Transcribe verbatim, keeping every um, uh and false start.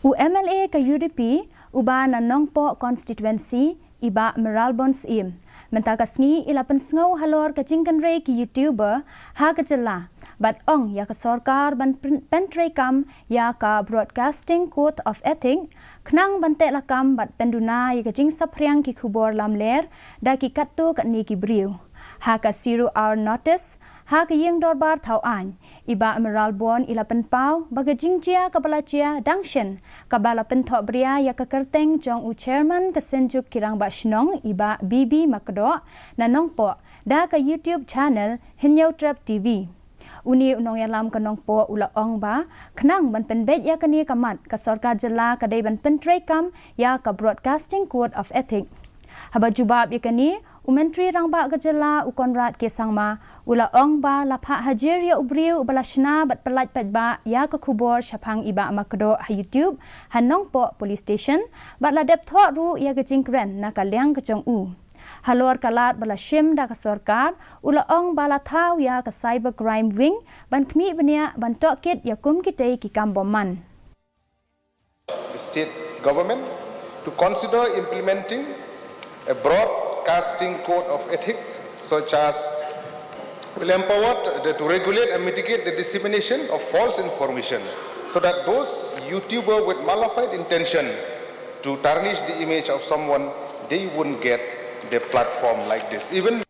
U M L A ka U D P uba na Nongpoh constituency, i Bah Mayralborn Syiem, mynta ka sngi i la pynsngew halor ka jingkynrei ki YouTuber ha ka jylla bad ong ïa ka sorkar ban pyn- pyntreikam ïa ka Broadcasting Code of Ethic khnang ban tehlakam bad pynduna ïa ka jingsaphriang ki khubor lamler da ki katto katne ki briew. Ha ka zero hour notice ha ka ïing dorbar thaw aiñ, i Bah Mayralborn i la pynpaw ba ka jingjia kaba la jia dang shen kaba la pynthohbria ïa ka kyrteng jong u chairman ka Synjuk ki Rangbah Shnong, i Bah B B Makdoh na Nongpoh da ka YouTube channel Hynñiewtrep T V. Une u nongïalam ka Nongpoh u la ong ba khnang ban pynbeit ïa kane ka mat, ka sorkar jylla ka dei ban pyntreikam ïa ka Broadcasting Code of Ethic. Haba jubab ïa kane, u Myntri Rangbah ka jylla u Conrad K Sangma u la ong ba la phah hajir ïa u briew uba la shna bad pyllait paidbah ïa ka khubor shaphang i Bah Makdoh ha YouTube ha Nongpoh Police Station bad la dep thoh ruh ïa ka jingkren na ka liang ka jong u. Halor ka lad ba la shim da ka sorkar, u la ong ba la thaw ïa ka Cyber Crime Wing ban khmih bniah ban tohkit ïa kum kitei ki kam bymman. The state government to consider implementing a broadcasting code of ethics, such as will empower the, to regulate and mitigate the dissemination of false information, so that those YouTuber with malified intention to tarnish the image of someone, they wouldn't get the platform like this. Even